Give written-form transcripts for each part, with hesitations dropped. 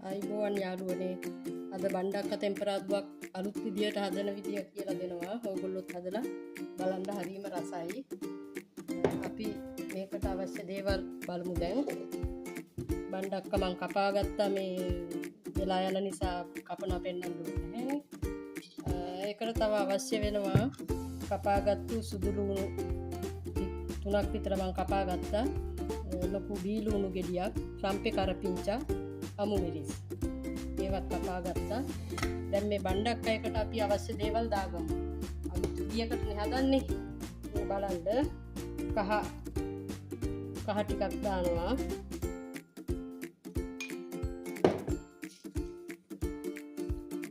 ආයුබෝවන් යාළුවනේ, අද බණ්ඩක්ක තෙම්පරාදුවක් අලුත් විදියට හදන විදිය කියලා දෙනවා. ඕගොල්ලොත් හදලා බලන්න, හරිම රසයි. අපි මේකට අවශ්‍ය දේවල් බලමු දැන්. බණ්ඩක්ක මං කපා ගත්තා, මේ වෙලා යන නිසා කපනවා පෙන්වන්න ඕනේ නැහැ. ඒකට තව අවශ්‍ය වෙනවා කපාගත්තු සුදු ලුණු තුනක් විතර මං කපා ගත්තා. ලොකු බීලුණු ගෙඩියක්, රම්පෙ කරපිංචා, අමු මිරිස් ඒවත් කපා ගත්තා. දැන් මේ බණ්ඩක්ක එකට අපි අවශ්‍ය දේවල් දාගමු. අලුත් විදියකටනේ හදන්නේ. මේ බලන්න, කහ කහ ටිකක් දානවා.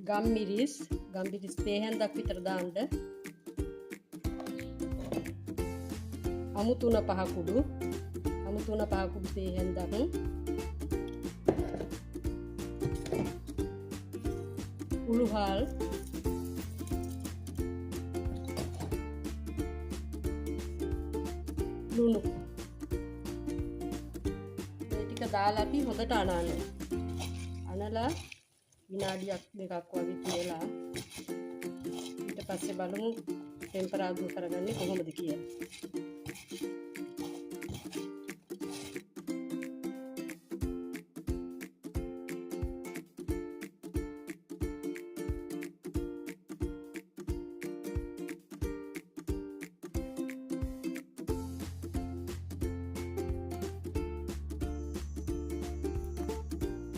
ගම් මිරිස්, ගම් මිරිස් තේ හැන්දක් විතර දාන්න. අමු තුන පහ කුඩු, අමු තුන පහ කුඩු තේ හැන්දක්. උළුහාල්, ලුණු මේ ටික දාලා අපි හොඳට අනන්න. අනලා විනාඩියක් දෙකක් වගේ තියලා ඊට පස්සේ බලමු ටෙම්පරාදුව කරගන්නේ කොහොමද කියලා.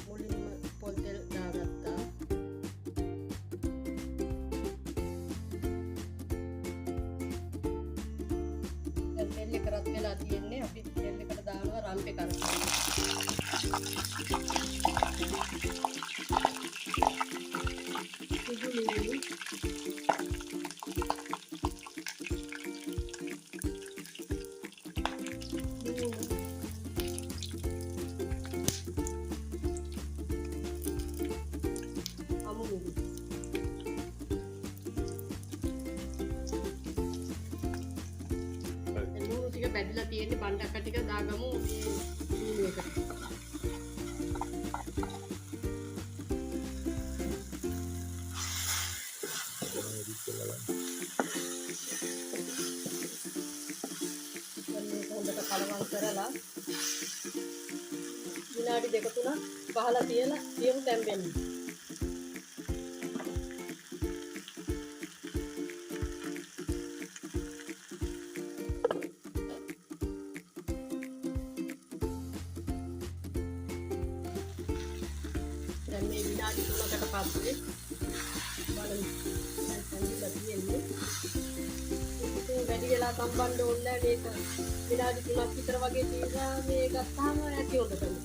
මුලින්ම පොල් තෙල් දාගත්තා. දැන් තෙල් එක රත් වෙලා තියෙන්නේ. අපි තෙල් එකට දානවා රම්පෙ කරපිංචා. සුදු ලුණු, ලුණු, අමු මිරිස්. දැන් ලුණු ටික බැදලා තියෙන්නේ, බණ්ඩක්ක ටික දාගමු මේ ලුණු එකට. එඩිට් කරලා ගන්න. දැන් මේක හොඳට කලවම් කරලා විනාඩි දෙක තුනක් වහලා තියලා තියමු තැම්බෙන්න. දැන් මේ විනාඩි 3කට පස්සේ බලමු. දැන් තැම්බිලා තියෙන්නේ. ඉතින් වැඩි වෙලා තම්බන්න ඕනේ නැහැ මේක. විනාඩි 3ක් විතර වගේ තියලා මේ ගත්තාම ඇති හොඳටම.